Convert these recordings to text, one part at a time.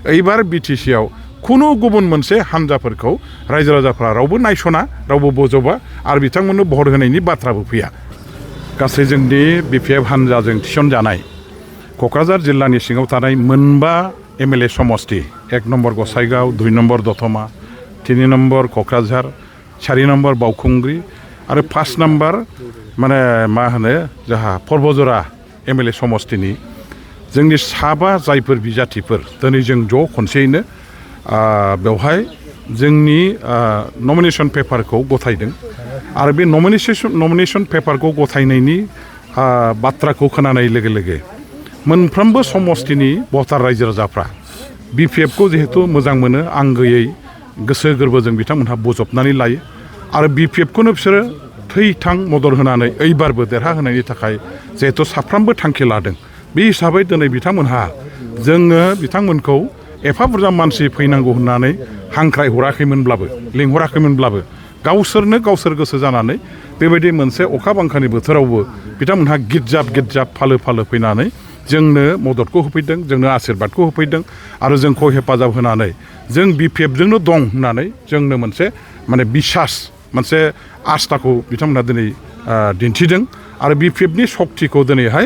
एबार बिटिसिआव खुनु गुबुन मोनसे हान्जाफोरखौ रायजो राजाफ्रा रावबो नायसना रावबो बजबा आरो बिथांमोननो भट होनायनि बाथ्राबो फैया गासै जोंनि बिपिएफ हान्जाजों थिसनजानाय क'क्राझार जिल्लानि सिङाव थानाय मोनबा एमएलए समष्टि 1 नम्बर गसाइगाव 2 नम्बर दतमा 3 नम्बर क'क्राझार 4 नम्बर बावखुंग्रि आरो 5 नम्बर माने मा होनो जोंहा पर्बजरा एमएलए समष्टिनि जोंनि साबा जायफोर बिजाथिफोर दिनै जों ज' खनसेयैनो बेवहाय जोंनि नमिनेशन पेपारखौ गथायदों आरो बे नमिनेशन पेपारखौ गथायनायनि बाथ्राखौ खोनानाय लोगो लोगो मोनफ्रोमबो समष्टिनि भटार रायजो राजाफ्रा बिपिएफखौ जिहेतु मोजां मोनो आंगोयै गोसो गोरबोजों बिथांमोनहा बजबनानै लायो आरो बिपिएफखौनो बिसोरो थै-थां मदद होनानै एइबारबो देरहाहोनायनि थाखाय जिहेतु साफ्रोमबो थांखि लादों बे हिसाबै दिनै बिथांमोनहा जोङो बिथांमोनखौ एफा बुरजा मानसि फैनांगौ होननानै हांख्राय हराखैमोनब्लाबो लिंहराखैमोनब्लाबो गावसोरनो गावसोर गोसो जानानै बेबायदि मोनसे अखा बांखानि बोथोरावबो बिथांमोनहा गिदजाब फालो फालो फैनानै जोंनो मददखौ होफैदों जोंनो आशीर्बादखौ होफैदों आरो जोंखौ हेफाजाब होनानै जों बिपिएफजोंनो दं होननानै जोंनो मोनसे माने बिसास मोनसे आस्थाखौ बिथांमोनहा दिनै दिन्थिदों आरो बिपिएफनि सक्तिखौ दिनैहाय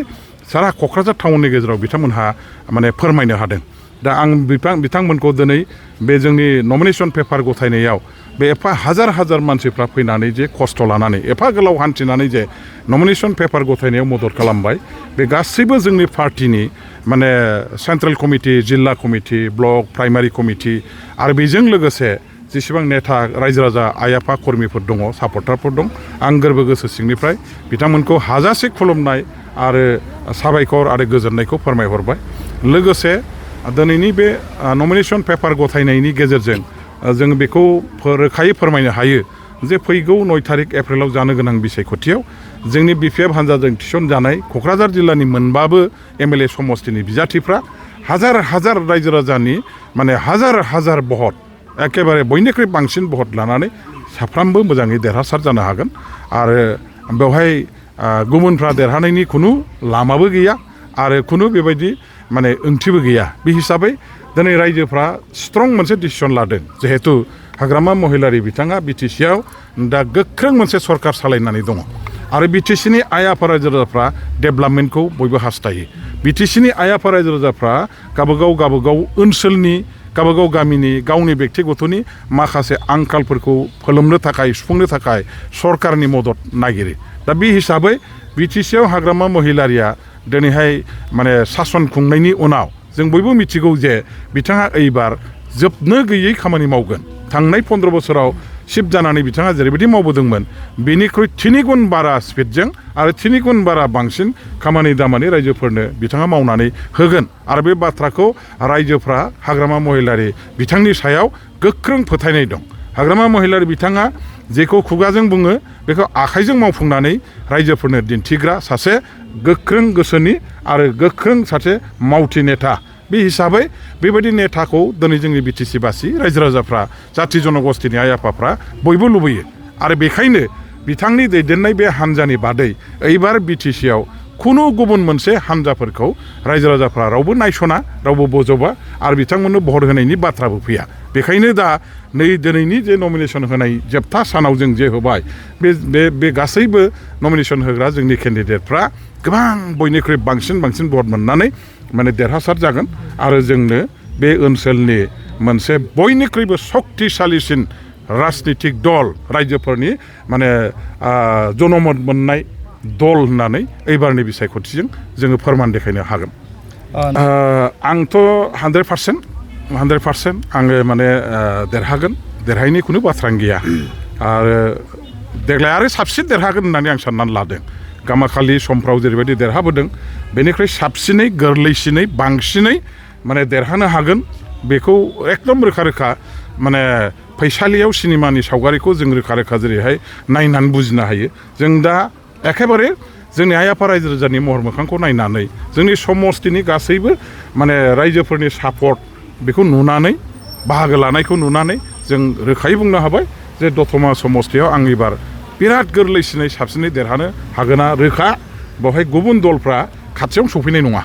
सारा क'क्राझार टाउननि गेजेराव बिथांमोनहा माने फोरमायनो हादों दा आं बिथांमोनखौ दिनै बे जोंनि नमिनेशन पेपार गथायनायाव बे एफा हाजार मानसिफ्रा फैनानै जे खस्थ' लानानै एफा गोलाव हान्थिनानै जे नमिनेशन पेपार गथायनायाव मदद खालामबाय बे गासैबो जोंनि पार्टिनि माने सेन्ट्रेल कमिटि जिल्ला कमिटि ब्लक प्राइमारि कमिटि आरो बेजों लोगोसे जेसेबां नेता रायजो राजा आइ आफा कर्मिफोर दङ सापर्टारफोर दं आं गोरबो गोसो सिंनिफ्राय बिथांमोनखौ हाजासे खुलुमनाय आरो साबायखर आरो गोजोननायखौ फोरमायहरबाय लोगोसे दिनैनि बे नमिनेशन पेपार गथायनायनि गेजेरजों जों बेखौ रोखायै फोरमायनो हायो जे फैगौ 9 तारिख एप्रिलाव जानो गोनां बिसायख'थियाव जोंनि बिपिएफ हान्जाजों थिसनजानाय क'क्राझार जिल्लानि मोनबाबो एमएलए समष्टिनि बिजाथिफ्रा हाजार रायजो राजानि माने हाजार भट एखेबारे बयनिख्रुइ बांसिन भट लानानै साफ्रोमबो मोजाङै देरहासार जानो हागोन आरो बेवहाय गुबुनफ्रा देरहानायनि खुनु लामाबो गैया आरो खुनु बेबायदि माने ओंथिबो गैया बे हिसाबै दिनै रायजोफ्रा स्ट्रं मोनसे डिसिसन लादों जिहेतु हाग्रामा महिलारि बिथाङा बिटिसिआव दा गोख्रों मोनसे सरकार सालायनानै दङ आरो बिटिसिनि आइ आफा रायजो राजाफ्रा डेभेलपमेन्टखौ बयबो हास्थायो बिटिसिनि आइ आफा रायजो राजाफ्रा गावबागाव ओनसोलनि गावबागाव गामिनि गावनि बेक्तिगतनि माखासे आंखालफोरखौ फोलोमनो थाखाय सुफुंनो थाखाय सरकारनि मदद नागिरो दा बे हिसाबै बिटिसिआव हाग्रामा महिलारिया दिनैहाय माने सासन खुंनायनि उनाव जों बयबो मिथिगौ जे बिथाङा एइबार जोबनो गैयै खामानि मावगोन थांनाय 15 बोसोराव शिफ्ट जानानै बिथाङा जेरैबायदि मावबोदोंमोन बेनिख्रुइ 3 गुन बारा स्पिडजों आरो 3 गुन बारा बांसिन खामानि दामानि रायजोफोरनो बिथाङा मावनानै होगोन आरो बे बाथ्राखौ रायजोफ्रा हाग्रामा महिलारि बिथांनि सायाव गोख्रों फोथायनाय दं हाग्रामा महिलारि बिथाङा जेखौ खुगाजों बुङो बेखौ आखाइजों मावफुंनानै रायजोफोरनो दिन्थिग्रा सासे गोख्रों गोसोनि आरो गोख्रों सासे मावथि नेता बे हिसाबै बेबायदि नेताखौ दिनै जोंनि बिटिसिबासि रायजो राजाफ्रा जाथि जनगोष्ठीनि आइ आफाफ्रा बयबो लुबैयो आरो बेखायनो बिथांनि दैदेननाय बे हान्जानि बादै एइबार बिटिसिआव खुनु गुबुन मोनसे हान्जाफोरखौ रायजो राजाफ्रा रावबो नायसना रावबो बजबा आरो बिथांमोननो भट होनायनि बाथ्राबो फैया बेखायनो दा दिनैनि जे नमिनेशन होनाय जोबथा सानाव जों जे होबाय बे गासैबो नमिनेशन होग्रा जोंनि केन्डिडेटफ्रा गोबां बयनिख्रुइ बांसिन भट मोननानै माने देरहासार जागोन आरो जोंनो बे ओनसोलनि मोनसे बयनिख्रुइबो शक्तिशालिसिन राजनितिक दल रायजोफोरनि माने जनमत मोननाय दल होननानै एइबारनि बिसायख'थिजों जोङो फोरमान देखायनो हागोन आंथ' 100% आङो माने देरहागोन देरहायैनि खुनु बाथ्रानो गैया आरो देग्लाय आरो साबसिन देरहागोन होननानै आं साननानै लादों गामाखालि समफ्राव जेरैबायदि देरहाबोदों बेनिख्रुइ साबसिनै गोरलैसिनै बांसिनै माने देरहानो हागोन बेखौ एकदम रोखा माने फैसालियाव सिनेमानि सावगारिखौ जों रोखा जेरैहाय नायनानै बुजिनो हायो जों दा एखेबारे जोंनि आइ आफा रायजो राजानि महर मोखांखौ नायनानै जोंनि समष्टिनि गासैबो माने रायजोफोरनि सापर्ट बेखौ नुनानै बाहागो लानायखौ नुनानै जों रोखायै बुंनो हाबाय जे दतमा समष्टियाव आं एबार बिराद गोरलैसिनै साबसिनै देरहानो हागोना रोखा बेवहाय गुबुन दलफ्रा खाथियाव सफैनाय नङा